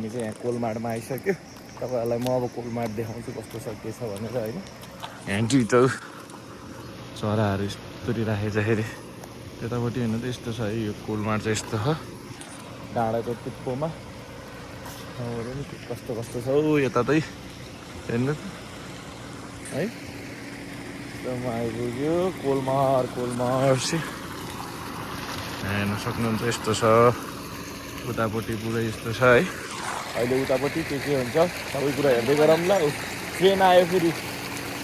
चाहिँ यहाँ कोलमाडमा आइसक्यो तपाईँहरूलाई म अब कोलमाड देखाउँछु कस्तो छ के छ भनेर होइन यहाँ दुईटा चराहरू यस्तरी राखेको छ त्यतापट्टि हेर्नु त यस्तो छ है यो कोलमाड चाहिँ यस्तो छ डाँडाको टुप्पोमा ठाउँहरू पनि कस्तो कस्तो छ हौ यता चाहिँ हेर्नु है एकदम आइपुग्यो कोलमार चाहिँ हेर्न सक्नुहुन्छ यस्तो छ उतापट्टि पुरै यस्तो छ है अहिले उतापट्टि के हुन्छ सबै कुरा हेर्दै गरौँला ट्रेन आयो फेरि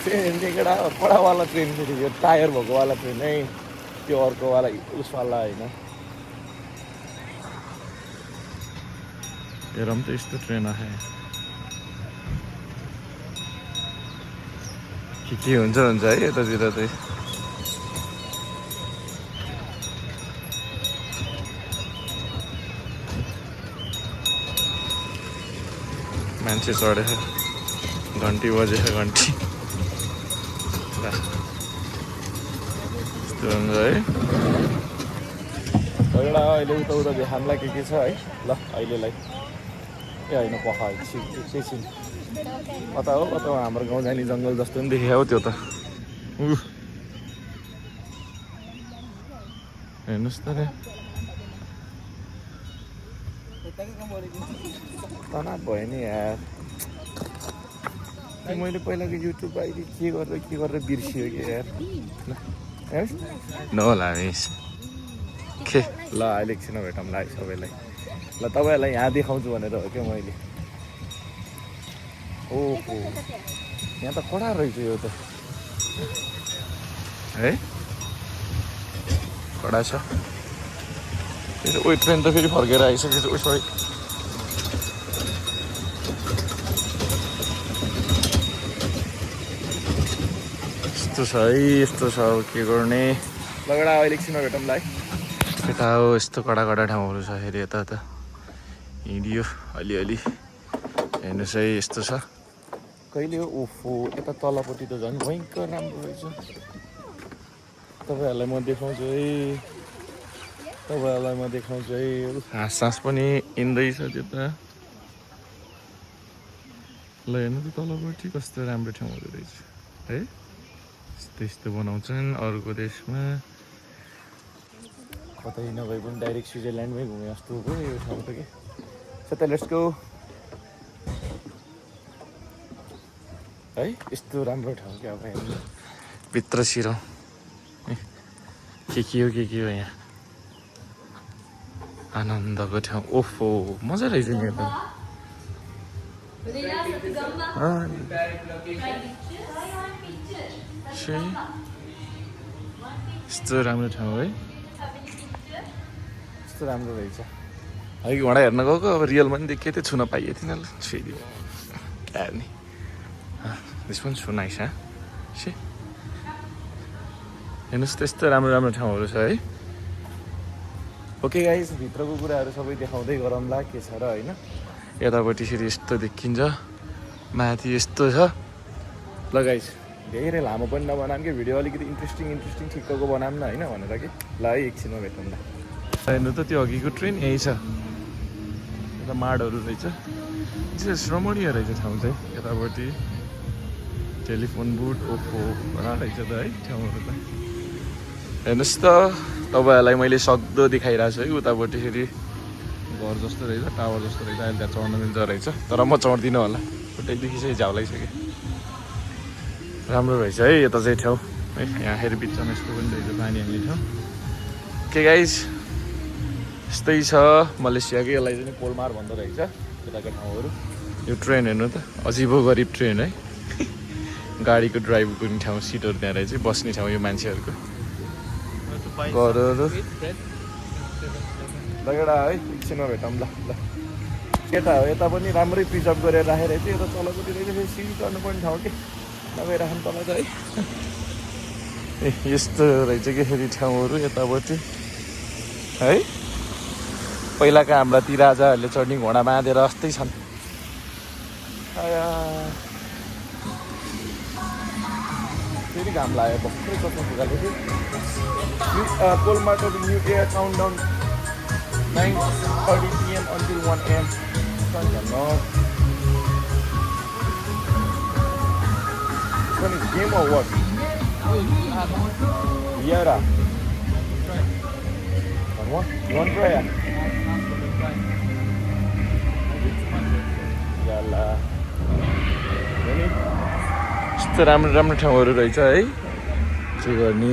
ट्रेन हेर्ने केटा कडावाला ट्रेन फेरि यो टायर भएकोवाला ट्रेन है त्यो अर्कोवाला उसवाला होइन हेरौँ त यस्तो ट्रेन आयो के हुन्छ है यतातिर चाहिँ मान्छे चढेछ घन्टी बजेछ घन्टी यस्तो हुन्छ है एउटा अहिले उता देखाउँला के छ है ल अहिलेलाई ए होइन पखा एकछिन कता हो हाम्रो गाउँ जाने जङ्गल जस्तो पनि देखेको त्यो त हेर्नुहोस् त तनाव भयो नि यार मैले पहिलाको युट्युब आइडी के गरेर बिर्सियो कि यार नहोला मिस के ल अहिले एकछिन भेटौँला है सबैलाई ल तपाईँहरूलाई यहाँ देखाउँछु भनेर हो क्या मैले ओहो यहाँ त कडा रहेछ यो त है कडा छ ट्रेन त फेरि फर्केर आइसकेको छ यस्तो छ है यस्तो छ के गर्ने लगडा अहिले एकछिनमा भेटौँला है यता हो यस्तो कडा ठाउँहरू छ फेरि यता त हिँडियो अलिअलि हेर्नुहोस् है यस्तो छ कहिले हो ओफो यता तलपट्टि त झन् भयङ्कर राम्रो रहेछ तपाईँहरूलाई म देखाउँछु है हाँस पनि हिँड्दैछ त्यता ल हेर्नु त तलपट्टि कस्तो राम्रो ठाउँहरू रहेछ है यस्तो बनाउँछन् अरूको देशमा कतै नभए पनि डाइरेक्ट स्विजरल्यान्डमै घुमे जस्तो हो यो ठाउँ त के त लेट्स गो है यस्तो राम्रो ठाउँ क्या अब हेर्नु भित्र छिरौँ के हो यहाँ आनन्दको ठाउँ ओफो मजा रहेछ नि त यस्तो राम्रो ठाउँ है यस्तो राम्रो रहेछ है घोडा हेर्न गएको अब रियलमा पनि देखेको थियो छुन पाइएको थिएन ल छुइदियो हेर्ने त्यस पनि छुनाइछ से हेर्नुहोस् त्यस्तो राम्रो ठाउँहरू छ है ओके गाइस भित्रको कुराहरू सबै देखाउँदै गरौँला के छ र होइन यतापट्टि फेरि यस्तो देखिन्छ माथि यस्तो छ ल गाइस धेरै लामो पनि नबनाऊँ कि भिडियो अलिकति इन्ट्रेस्टिङ ठिक्कको बनाऊँ न होइन भनेर कि ल है एकछिनमा भेटौँ ल हेर्नु त त्यो अघिको ट्रेन यही छ यता माडहरू रहेछ रमणीय रहेछ ठाउँ चाहिँ यतापट्टि टेलिफोन बुथ ओफो रहेछ त है ठाउँहरू त हेर्नुहोस् त तपाईँहरूलाई मैले सक्दो देखाइरहेको छु है उतापट्टि फेरि घर जस्तो रहेछ टावर जस्तो रहेछ अहिले त्यहाँ चढ्न मिल्छ रहेछ तर म चढ्दिनँ होला खुट्टैदेखि चाहिँ झाउलाइसकेँ राम्रो रहेछ है यता चाहिँ ठाउँ है यहाँ फेरि बिचमा यस्तो पनि रहेछ पानी हाल्ने ठाउँ के गाइज यस्तै छ मलेसियाकै यसलाई चाहिँ कोलमार भन्दो रहेछ यताको ठाउँहरू यो ट्रेन हेर्नु त अजिबो गरिब ट्रेन है गाडीको ड्राइभ गर्ने ठाउँ सिटहरू त्यहाँ रहेछ बस्ने ठाउँ यो मान्छेहरूको घरहरू लगेडा है एकछिनमा भेटौँ ल केटा हो यता पनि राम्रै प्रिजर्भ गरेर राखेर चाहिँ यता तलपट्टि रहेछ फेरि सिल गर्नुपर्ने ठाउँ के नगइराख्नु तल त है ए यस्तो रहेछ कि फेरि ठाउँहरू यतापट्टि है पहिलाका हाम्रा ती राजाहरूले चढ्ने घोडा बाँधेर जस्तै छन् फेरि घाम लाग्यो भर्खरै कस्तो फुगाले थियो कोलमाटो new year countdown 9:30 PM until 1 AM one cannot. This one is game or what? Viera. What? You want to try? Yalla. Ready? यस्तो राम्रो राम्रो ठाउँहरू रहेछ है के गर्ने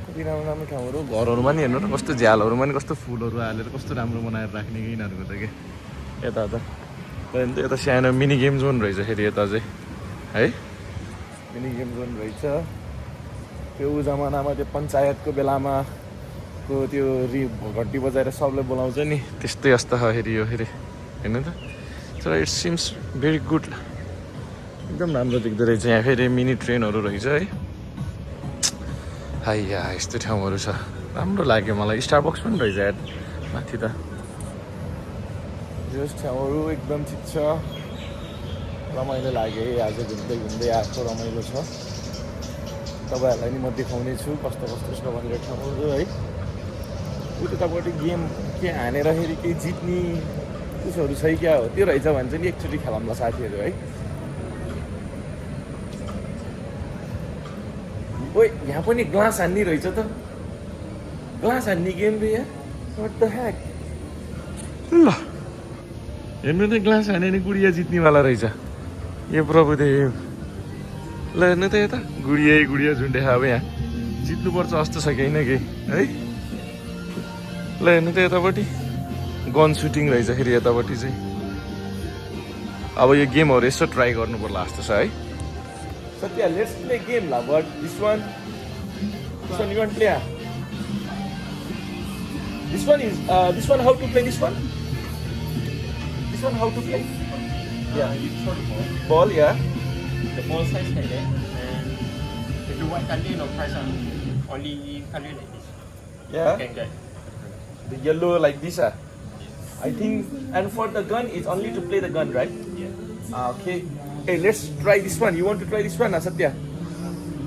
कति राम्रो राम्रो ठाउँहरू घरहरूमा नि हेर्नु न कस्तो झ्यालहरूमा नि कस्तो फुलहरू हालेर कस्तो राम्रो बनाएर राख्ने कि यिनीहरूको त के यता त त्यहाँदेखि यता सानो मिनी गेम जोन रहेछ फेरि यता चाहिँ है मिनी गेम जोन रहेछ त्यो जमानामा त्यो पञ्चायतको बेलामा को त्यो घन्टी बजाएर सबलाई बोलाउँछ नि त्यस्तै जस्तो फेरि यो फेरि होइन त तर इट सिम्स भेरी गुड एकदम राम्रो देख्दो रहेछ यहाँ फेरि मिनी ट्रेनहरू रहेछ है हाइया यस्तो ठाउँहरू छ राम्रो लाग्यो मलाई स्टारबक्स पनि रहेछ यार माथि त यस ठाउँहरू एकदम ठिक छ रमाइलो लाग्यो है आज घुम्दै घुम्दै आएको रमाइलो छ तपाईँहरूलाई नि म देखाउने छु कस्तो कस्तो छ भनेर ठाउँहरू है उतापट्टि गेम के हानेर फेरि केही जित्ने उसहरू छ क्या हो त्यो रहेछ भने चाहिँ नि एकचोटि खेलाउँला साथीहरू है ओइ यहाँ पनि ग्लास हान्ने रहेछ त ग्लास हान्ने गेम रे यहाँ व्हाट द हेक ल हेर्नु त ग्लास हाने नि गुडिया जित्नेवाला रहेछ यो प्रभुदेव ल हेर्नु त यता गुडिया झुन्डे अब यहाँ जित्नुपर्छ जस्तो छ कि होइन केही है ल हेर्नु त यतापट्टि गन सुटिङ रहेछ फेरि यतापट्टि चाहिँ अब यो गेमहरू यसो ट्राई गर्नु पर्ला जस्तो छ है Satya, let's play game lah. But this one you want to play? This one how to play this one? This one how to play? Yeah. You throw the ball. Ball, yeah. The ball size like that, and if you white color, no price on only color like this. Yeah. You can get. The yellow like this, ah. I think, and for the gun, it's only to play the gun, right? Yeah. Okay. Hey, let's try this one. You want to try this one, Satya?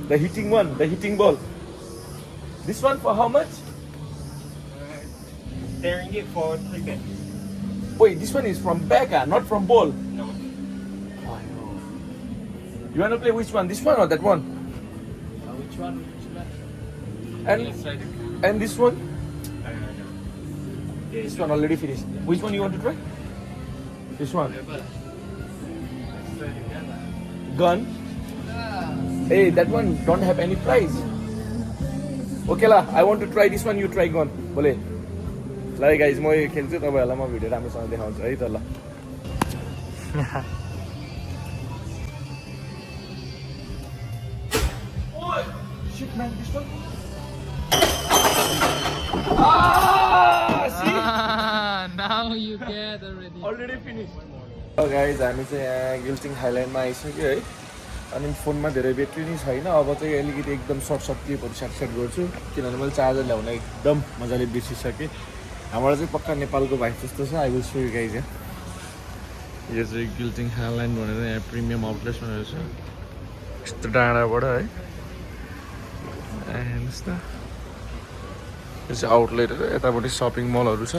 The hitting one, the hitting ball. This one for how much? 10 ringgit for 3 bet. Wait, this one is from back, not from ball. No. You want to play which one? This one or that one? Which one? And Let's try the. and this one? No. This one already finished. Which one you want to try? This one. Gun. Hey, that one don't have any price. Okay lah, I want to try this one. You try gun. बोले. ल guys म यो खेल्छु तपाईहरुलाई म video राम्रोसँग देखाउँछु है त ल. Oh, shit man, this one. See? Now you get already finished. So guys, हामी चाहिँ यहाँ गिल्टिङ हाइल्यान्डमा आइसक्यो है अनि फोनमा धेरै ब्याट्री नै छैन अब चाहिँ अलिकति एकदम सर्ट क्लिपहरू सेट गर्छु किनभने मैले चार्जर ल्याउन एकदम मजाले बिर्सिसकेँ हाम्रो चाहिँ पक्का नेपालको भाइ जस्तो छ I will so you guys यो चाहिँ गिल्टिङ हाइल्यान्ड भनेर यहाँ प्रिमियम आउटलेट भनेर छ यस्तो डाँडाबाट है हेर्नुहोस् त यो चाहिँ आउटलेटहरू यतापट्टि सपिङ मलहरू छ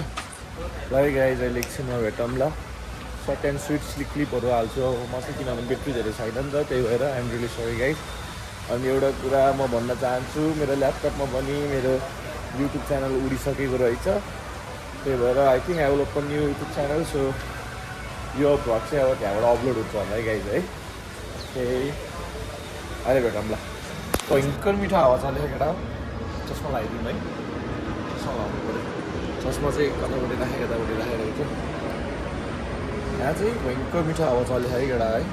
ल गाइज अहिले एकछिनमा भेटौँ ल सर्ट एन्ड स्विट क्लिपहरू हाल्छु म चाहिँ किनभने ब्याट्री धेरै छैन नि त त्यही भएर आइएम रियली सरी गाइज अनि एउटा कुरा म भन्न चाहन्छु मेरो ल्यापटपमा पनि मेरो युट्युब च्यानल उडिसकेको रहेछ त्यही भएर I think I will open new YouTube channel so यो भ्लग चाहिँ अब त्यहाँबाट अपलोड हुन्छ होला है गाइज है त्यही अहिले भेटौँ ल भयङ्कर मिठो हावा चलेको केटा चस्मा लगाइदिउँ है चस्मा लाउनु पऱ्यो चस्मा चाहिँ कतापट्टि राखेको यतापट्टि राखेको छ यहाँ चाहिँ भयङ्कर मिठो हावा चलेको है केटा है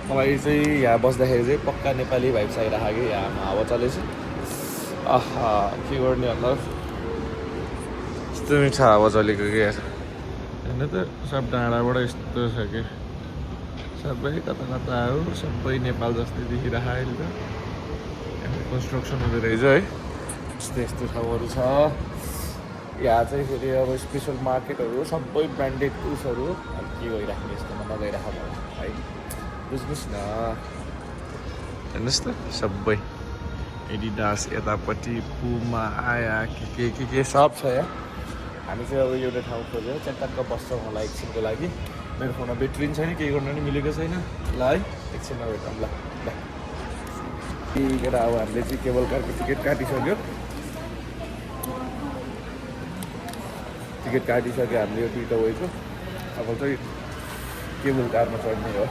मलाई चाहिँ यहाँ बस्दाखेरि चाहिँ पक्का नेपाली भाइब्स आइरहेको कि यहाँ हावा चलेछ आहा के गर्ने होला यस्तो मिठो हावा चलेको कि यार होइन त सब डाँडाबाट यस्तो छ कि सबै कता कता हो सबै नेपाल जस्तै देखिरहेको अहिले त कन्स्ट्रक्सन हुँदो रहेछ है यस्तो यस्तो ठाउँहरू छ यहाँ चाहिँ फेरि अब स्पेसल मार्केटहरू सबै ब्रान्डेड उसहरू अब के गइराख्ने यस्तोमा नगइराख्नु है बुझ्नुहोस् न हेर्नुहोस् त सबै एडिडास यतापट्टि पुमा आया के सब छ यहाँ हामी चाहिँ अब एउटा ठाउँ खोजेर चाहिँ टक्क बस्छौँ होला एकछिनको लागि। मेरो फोनमा ब्याट्री पनि छैन, केही गर्नु पनि मिलेको छैन। ल है एकछिनमा भेटौँ ल। केटा अब हामीले चाहिँ केबल कारको टिकट काटिसक्यो। हामीले यो दुईवटा वेको। अब चाहिँ केबल कारमा चढ्ने हो।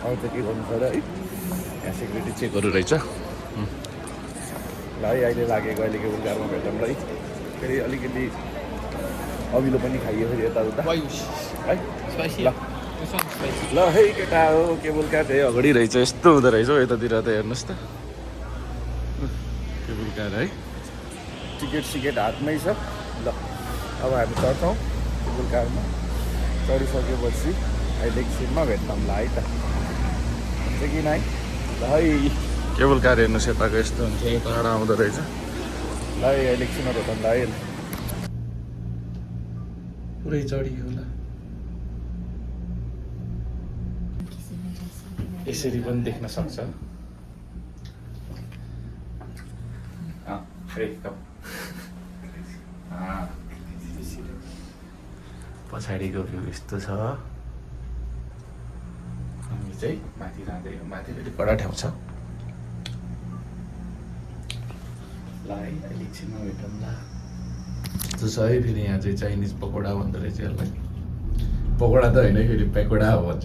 अब चाहिँ के गर्नु पर्यो है, यहाँ सेक्युरिटी चेकहरू रहेछ। ल है अहिले लागेको, अहिले केबल कारमा भेटौँ ल है। फेरि अलिकति अमिलो पनि खाइयो फेरि यताउता है। ल है केटा हो, केबल कार है अगाडि रहेछ। यस्तो हुँदो रहेछ हौ यतातिर त, हेर्नुहोस् त केबल कार है। टिकट सिकेट हातमै छ। ल अब हामी चढ्छौँ केबल कारमा। चढिसकेपछि अहिले एकछिनमा भेट्छौँ ल है त, हुन्छ कि नै। ल है केबल कार हेर्नुहोस् यताको यस्तो हुन्छ, यताबाट आउँदो रहेछ। ल है अहिले एकछिनमा भेटौँ ल है। पुरै चढियो होला, यसरी पनि देख्न सक्छ। पछाडिको भ्यू यस्तो छ। हामी चाहिँ माथि जाँदै, माथि फेरि कडा ठाउँ छ। ल है अहिले एकछिनमा भेटौँ ल। यस्तो छ है फेरि यहाँ चाहिँ चाइनिज पकौडा भन्दो रहेछ यसलाई। पकौडा त होइन फेरि पेकोडा भन्छ।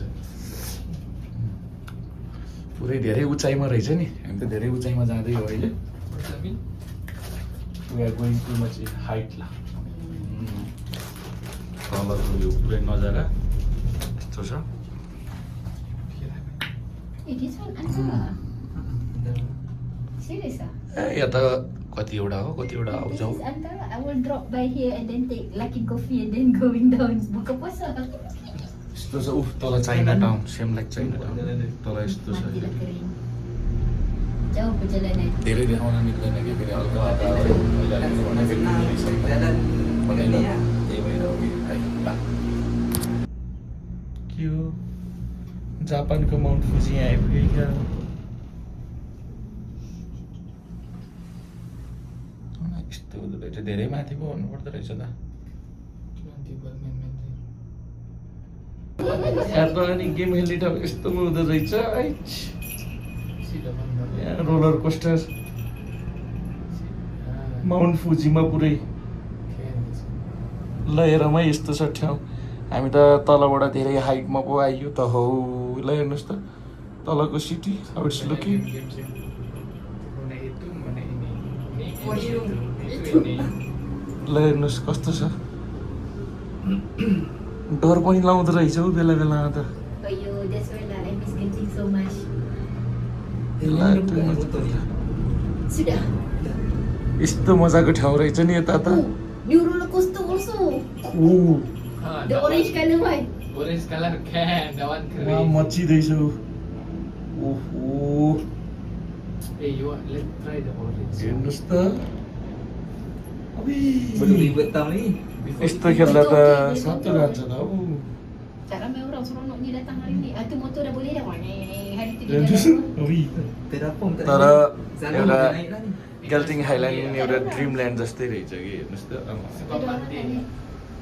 पुरै धेरै उचाइमा रहेछ नि, हामी त धेरै उचाइमा जाँदै हो अहिले। We are going too much height ला। तलको यो पुरै नजारा यस्तो छ। यहाँ त कतिवटा हो, कतिवटा आउँछ हौ। यस्तो छ उफ, तल China town, same like China town. तल यस्तो छ, धेरै देखाउन मिल्दैन कि फेरि हल्का के हो। जापानको माउन्ट फुजी यहाँ आइपुगेको। यस्तो हुँदो रहेछ, धेरै माथि पो भन्नुपर्दो रहेछ त। अनि गेम खेल्ने ठाउँ यस्तो हुँदो रहेछ। रोलर कोस्टर माउन्ट फुजीमा पुरै। ल हेरौँ है यस्तो छ ठाउँ। हामी त तलबाट धेरै हाइटमा पो आइयो त हौ। ल हेर्नुहोस् त तलको सिटी हाउ इट्स लुकिङ। ल हेर्नुहोस् कस्तो छ, डर पनि लाउँदो रहेछ हौ बेला बेलामा त। यस्तो मजाको ठाउँ रहेछ नि यता त। मचिँदैछ। हेर्नुहोस् त यस्तो खेल्दा त सबै जान्छ त हौ। तर एउटा गेल्टिङ हाइल्यान्ड एउटा ड्रिम ल्यान्ड जस्तै रहेछ कि, हेर्नुहोस् त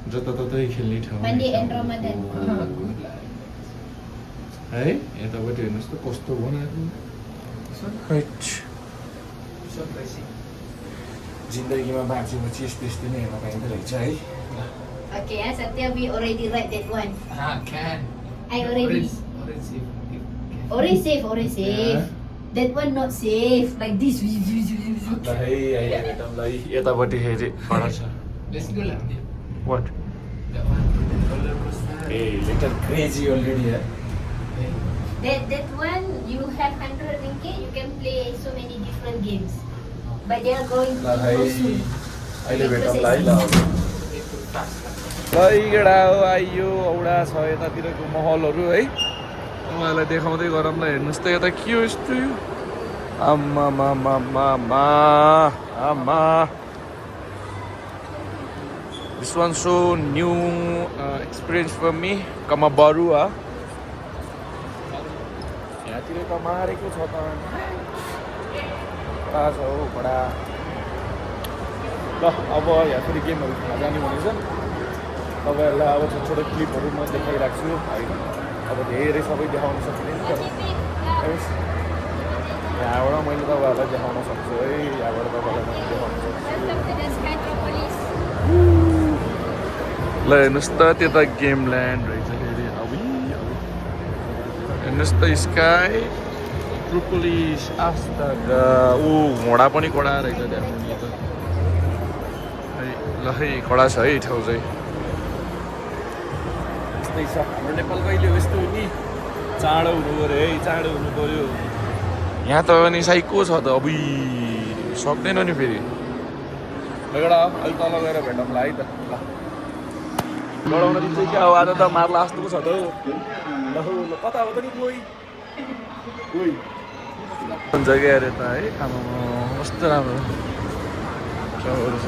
जताततै खेल्ने ठाउँ है। यतापट्टि हेर्नुहोस् त कस्तो बनाएको। जिन्दगीमा बाँचेपछि यस्तो यस्तो नै हेर्न पाइँदो रहेछ है। Okay, Satya, we already read that one. Can. I already. Orange safe. Yeah. That one not safe. Like this. ल है अहिले भेटौँ ल है। यतापट्टि हेरि कडा छ। Let's go like that. What? That one. Roller coaster. Hey, little crazy already है। That one you have 100 ringgit. You can play so many different games. But they are going to ल है go soon. अहिले भेटौँ ल है। ल केटा हो आइयो, औडा छ यतातिरको महलहरू है। तपाईँहरूलाई देखाउँदै गरौँ ल। हेर्नुहोस् त यता के हो यस्तो। आमा This one so new experience for me. Kamabarua. यहाँतिर त मारेको छ त। कडा छ हौ कडा। ल अब यहाँ फेरि गेमहरू खेल्न जाने भनेको छ तपाईँहरूलाई अब छोटो छोटो क्लिपहरू म देखाइरहेको छु होइन अब धेरै सबै देखाउन सक्दिनँ तर यहाँबाट मैले तपाईँहरूलाई देखाउन सक्छु है यहाँबाट तपाईँलाई मैले देखाउन सक्छु ल हेर्नुहोस् त त्यता गेम ल्यान्ड रहेछ फेरि अब हेर्नुहोस् त स्काई ट्रुपोलिस आस्ता ऊ घोडा पनि कडा रहेछ त्यहाँ मुनि त ल है कडा छ है ठाउँ चाहिँ यस्तै छ हाम्रो नेपाल कहिले यस्तो नि चाँडो हुनु पऱ्यो है चाँडो हुनु पऱ्यो यहाँ त अनि साइको छ त अब सक्दैन नि फेरि एउटा अहिले तल गएर भेटौँला है त ल लडाउन दिन्छ क्या हो आज त मार्ला जस्तो छ त हौ ल कता हो त नि कोही हुन्छ क्या अरे त है आमामा कस्तो राम्रो ठाउँहरू छ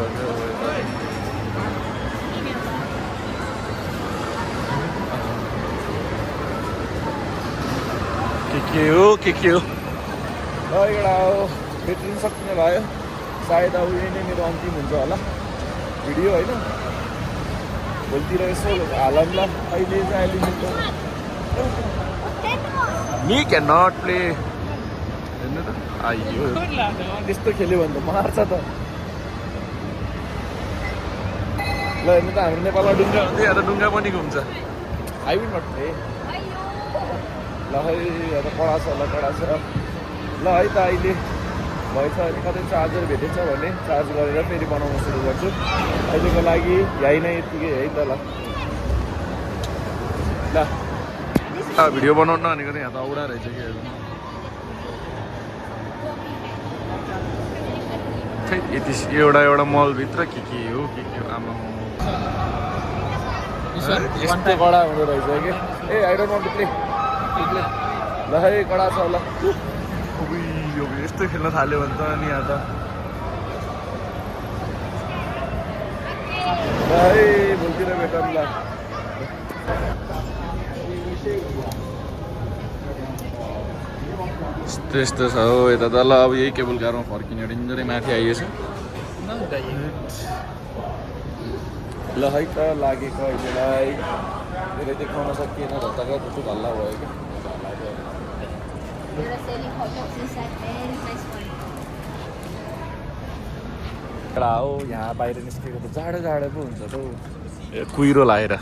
के हो एउटा हो ब्याट्री सक्ने भयो सायद अब यही नै मेरो अन्तिम हुन्छ होला भिडियो होइन भोलितिर यसो हालौँला अहिले चाहिँ मी क्यान नट प्ले हेर्नु त आइयो त्यस्तो खेल्यो भने त मार्छ त ल हेर्नु त हाम्रो नेपालमा डुङ्गा हुँदै यहाँ त डुङ्गा पनि घुम्छ आई विल नट प्ले ल है यहाँ त कडा छ ल है त अहिले भएछ अहिले कतै चार्जर भेटेछ भने चार्ज गरेर फेरि बनाउन सुरु गर्छु अहिलेको लागि यही नै यतिकै है त ल भिडियो बनाउन भनेको त यहाँ त औडा रहेछ कि यति एउटा मलभित्र के हो आमा यस्तो कडा हुँदो रहेछ कि ए I don't want to play ल है कडा छ ल यस्तो खेल्न थाल्यो भने त अनि यहाँ त ल है भोलितिर भेटौँ ल यस्तो छ हो यता त ल अब यही केबल कारमा फर्किने डेन्जरै माथि आइएछ ल है त लागेको अहिलेलाई धेरै देखाउन सकिएन धत्ताका धुटुक हल्ला भयो क्या एउटा हो यहाँ बाहिर निस्केको त जाडो पो हुन्छ त कुहिरो लाएर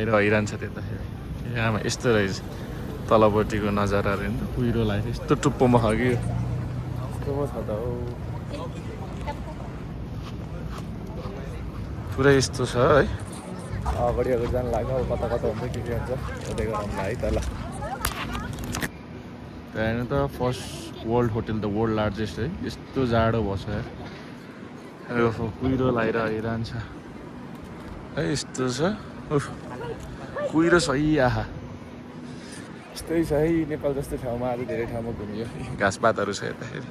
हैरान छ त्यताखेरि यहाँ यस्तो रहेछ तलपट्टिको नजाराहरू होइन कुहिरो लाएर यस्तो टुप्पोमा खग्यो यस्तो छ त हो पुरै यस्तो छ है अगाडि जानु लाग्यो अब कता हुन्छ के हुन्छ हेर्दै गरौँला है त ल त्यहाँ हेर्नु त first world hotel the world largest है यस्तो जाडो भएछ यार कुहिरो लाएर हैरान छ है यस्तो छ कुहिरो सही आहा यस्तै छ है नेपाल जस्तो ठाउँमा अरू धेरै ठाउँमा घुमियो घाँसपातहरू छ यताखेरि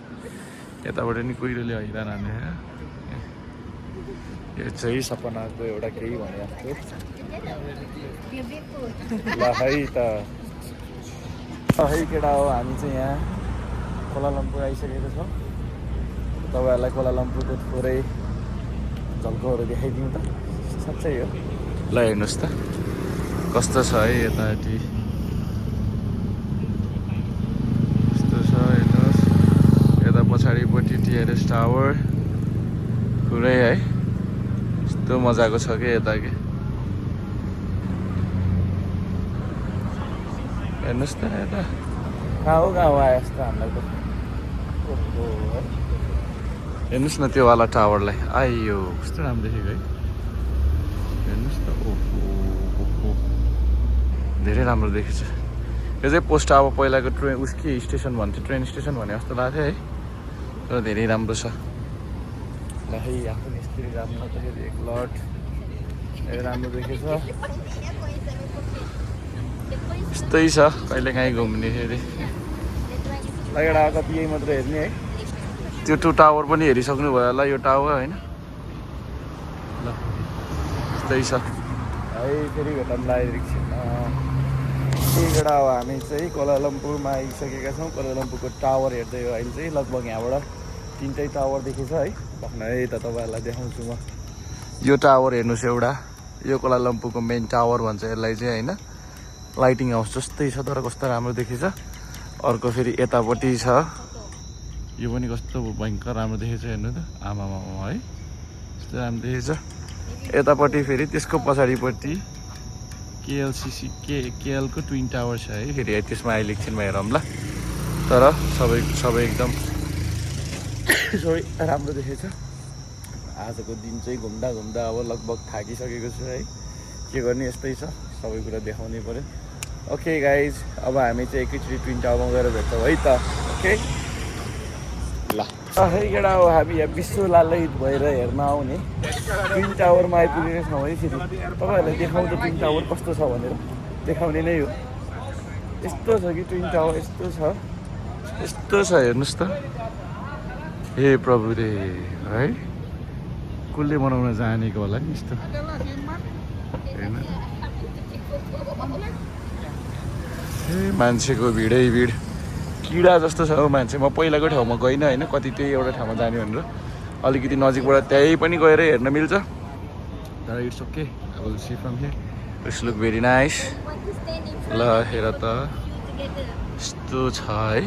यताबाट नि कुहिरोले हैरान हाने यो चाहिँ सपनाको एउटा केही भने जस्तो ल है त है केटा हो हामी चाहिँ यहाँ कोलालम्पुर आइसकेको छौँ तपाईँहरूलाई कोलालम्पुरको थोरै झल्कोहरू देखाइदिउँ त साँच्चै हो ल हेर्नुहोस् त कस्तो छ है यतापट्टि यस्तो छ हेर्नुहोस् यता पछाडिपट्टि टिआरएस टावर पुरै है यस्तो मजाको छ कि यता के हेर्नुहोस् त यता कहाँ हो आयो जस्तो हामीलाई त हेर्नुहोस् न त्यो वाला टावरलाई आइयो कस्तो राम्रो देखेको है हेर्नुहोस् त ओहो धेरै राम्रो देखेछ यो चाहिँ पोस्ट अब पहिलाको ट्रेन उसकै स्टेसन भन्थ्यो ट्रेन स्टेसन भने जस्तो लाग्थ्यो है तर धेरै राम्रो छ ल है आफ्नो मिस्त्री राम्रोदाखेरि एक लट राम्रो देखेछ यस्तै छ कहिलेकाहीँ घुम्ने फेरि ल एउटा कति यही मात्र हेर्ने है त्यो टु टावर पनि हेरिसक्नु भयो होला यो टावर होइन ल यस्तै छ है फेरि भेटौँला एकछिनमा एउटा हो हामी चाहिँ कोलालम्पुरमा आइसकेका छौँ कोलालम्पुरको टावर हेर्दै हो अहिले चाहिँ लगभग यहाँबाट 3टै टावर देखेछ है पक्न है त तपाईँहरूलाई देखाउँछु म यो टावर हेर्नुहोस् एउटा यो कोलालम्पुरको मेन टावर भन्छ यसलाई चाहिँ होइन लाइटिङ हाउस जस्तै छ तर कस्तो राम्रो देखिन्छ अर्को फेरि यतापट्टि छ यो पनि कस्तो भयङ्कर राम्रो देखेछ हेर्नु त आमामा है कस्तो राम्रो देखेछ यतापट्टि फेरि त्यसको पछाडिपट्टि केएलसीसी केएलको ट्विन टावर छ है फेरि त्यसमा अहिले एकछिनमा हेरौँ ल तर सबै एकदम सबै राम्रो देखेछ आजको दिन चाहिँ घुम्दा अब लगभग थाकिसकेको छु है के गर्ने यस्तै छ सबै कुरा देखाउनै पर्यो ओके गाइज अब हामी चाहिँ एकैचोटि ट्विन टावरमा गएर भेट्छौँ है त ओके ल है केटा हो हामी यहाँ विश्व लालैत भएर हेर्न आउने ट्विन टावरमा आइपुगेको छौँ है फेरि तपाईँहरूलाई देखाउँछ ट्विन टावर कस्तो छ भनेर देखाउने नै हो यस्तो छ कि ट्विन टावर यस्तो छ हेर्नुहोस् त हे प्रभु रे है कसले बनाउन जानेको होला नि यस्तो होइन ए मान्छेको भिडै भिड किडा जस्तो छ हौ मान्छे म पहिलाको ठाउँमा गइनँ होइन कति त्यही एउटा ठाउँमा जाने भनेर अलिकति नजिकबाट त्यही पनि गएर हेर्न मिल्छ तर इट्स ओके अब see from here it's look very nice ल हेर त यस्तो छ है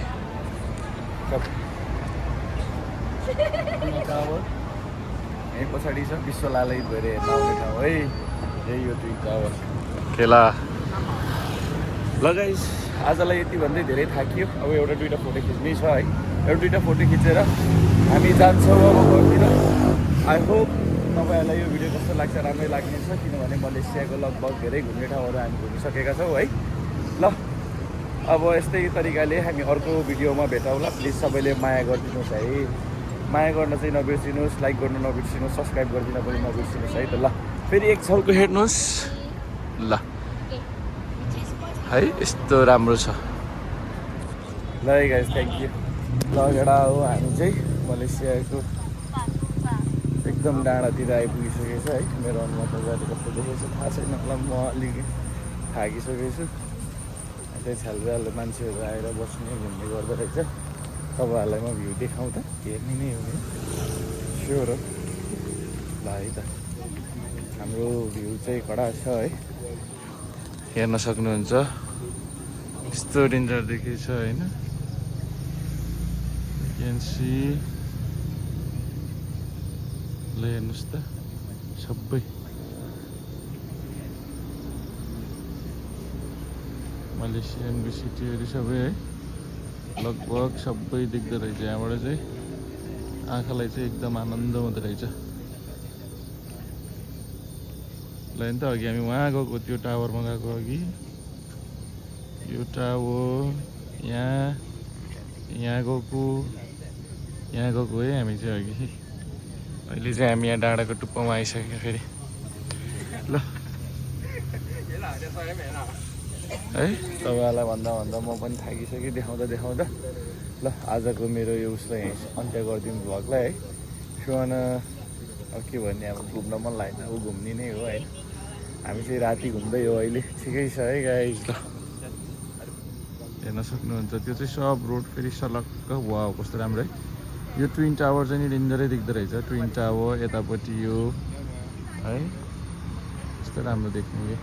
यहीँ पछाडि छ विश्व लालैत भएर हेर्न आउने ठाउँ है यही हो ट्विन टावर खेला ल गाइस आजलाई यति भन्दै धेरै थाकियो अब एउटा दुइटा फोटो खिच्नै छ है एउटा दुइटा फोटो खिचेर हामी जान्छौँ अब घरतिर आई होप तपाईँहरूलाई यो भिडियो कस्तो लाग्छ राम्रै लाग्नेछ किनभने मलेसियाको लगभग धेरै घुम्ने ठाउँहरू हामी घुमिसकेका छौँ है ल अब यस्तै तरिकाले हामी अर्को भिडियोमा भेटौँला प्लिज सबैले माया गरिदिनुहोस् है माया गर्न चाहिँ नबिर्सिनुहोस् लाइक गर्नु नबिर्सिनुहोस् सब्सक्राइब गरिदिन पनि नबिर्सिनुहोस् है त ल फेरि एक छल्को हेर्नुहोस् ल है यस्तो राम्रो छ ल गाइस थ्याङ्क यू ल केटा हो हामी चाहिँ मलेसियाको एकदम डाँडातिर आइपुगिसकेको छ है मेरो अनुहार तपाईँले कस्तो देखेको छ थाहा छैन ल म अलिक थाकिसकेको छु त्यही छ्यालब्याल मान्छेहरू आएर बस्ने घुम्ने गर्दो रहेछ तपाईँहरूलाई म भ्यू देखाउँ त हेर्ने नै हो स्योर हो ल है त हाम्रो भ्यू चाहिँ कडा छ है हेर्न सक्नुहुन्छ यस्तो डेन्जर देखिन्छ होइन क्यान्सी ल हेर्नुहोस् त सबै मलेसियन सिटीहरू सबै है लगभग सबै देख्दो रहेछ यहाँबाट चाहिँ आँखालाई चाहिँ एकदम आनन्द हुँदो रहेछ ल नि त अघि हामी वहाँ गएको त्यो टावरमा गएको अघि यो टावर यहाँ गएको है हामी चाहिँ अघि अहिले चाहिँ हामी यहाँ डाँडाको टुप्पोमा आइसक्यो फेरि ल है तपाईँहरूलाई भन्दा म पनि थाकिसकेँ देखाउँदा ल आजको मेरो यो उसलाई अन्त्य गरिदिनु भ्लगलाई है सुहान अब के भन्ने अब घुम्न मन लागेन ऊ घुम्ने नै हो है हामी चाहिँ राति घुम्दै हो अहिले ठिकै छ है गाइस ल हेर्न सक्नुहुन्छ त्यो चाहिँ सब रोड फेरि सलक्क वा कस्तो राम्रो है यो ट्विन टावर चाहिँ नि डेन्जरै देख्दो रहेछ ट्विन टावर यतापट्टि यो है कस्तो राम्रो देख्ने कि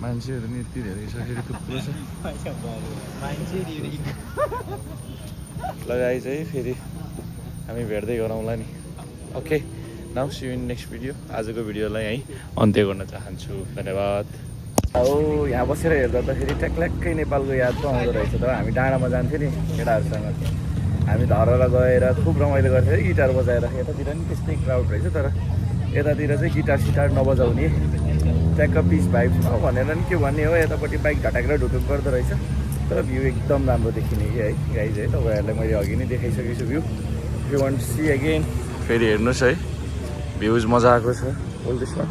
मान्छेहरू नि यति धेरै छ फेरि थुप्रो छ लगाइ चाहिँ फेरि हामी भेट्दै गरौँला नि okay now see you in next video आजको भिडियोलाई यहीँ अन्त्य गर्न चाहन्छु धन्यवाद हो यहाँ बसेर हेर्दा त फेरि ट्याक्ल्याक्कै नेपालको याद पो आउँदो रहेछ त हामी डाँडामा जान्थ्यौँ नि केटाहरूसँग हामी धरर गएर खुब रमाइलो गर्थ्यौँ है गिटार बजाएर यतातिर नि त्यस्तै क्राउड रहेछ तर यतातिर चाहिँ गिटार सिटार नबजाउने ट्याक्क पिस भाइब छ भनेर नि के भन्ने हो यतापट्टि बाइक ढटाकेर ढुटुक गर्दो रहेछ तर भ्यू एकदम राम्रो देखिने कि है गाइज है तपाईँहरूलाई मैले अघि नै देखाइसकेको छु view you want to see again फेरि हेर्नुहोस् है भ्यूज मजा आएको छ ओल त्यसमा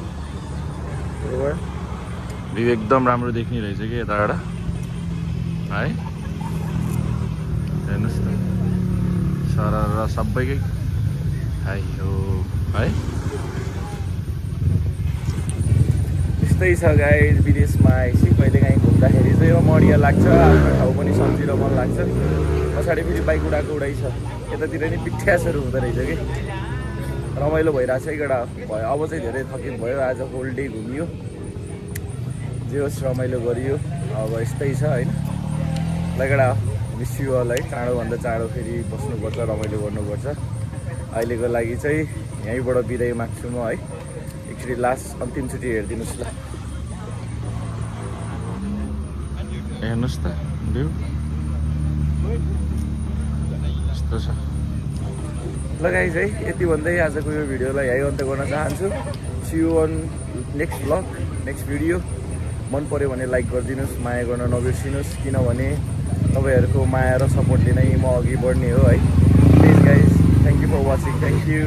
भ्यू एकदम राम्रो देखिने रहेछ कि यताबाट है हेर्नुहोस् त सर सबैकै हाई हो है त्यस्तै छ गाइज विदेशमा आएपछि कहिलेकाहीँ घुम्दाखेरि चाहिँ मडिया लाग्छ आफ्नो ठाउँ पनि सम्झिँदा मन लाग्छ पछाडि फेरि बाइक उडाएको उडाइ छ यतातिर नि पिठ्यासहरू हुँदो रहेछ कि रमाइलो भइरहेछ एकवटा भयो। अब चाहिँ धेरै थकित भयो, आज होल डे घुमियो, जे होस् रमाइलो गरियो। अब यस्तै छ होइन, लगेडा मिस यु अल है। चाँडोभन्दा चाँडो फेरि बस्नुपर्छ, रमाइलो गर्नुपर्छ। अहिलेको लागि चाहिँ यहीँबाट बिदाई माग्छु म है। एकचोटि लास्ट अन्तिमचोटि हेरिदिनुहोस् ल, हेर्नुहोस् त भ्यू यस्तो छ। ल गाइज है, यति भन्दै आजको यो भिडियोलाई यही अन्त्य गर्न चाहन्छु। See you on next vlog, next video. मन पऱ्यो भने लाइक गरिदिनुहोस्, माया गर्न नबिर्सिनुहोस्, किनभने तपाईँहरूको माया र सपोर्टले नै म अघि बढ्ने हो है। Please guys, thank you for watching, thank you.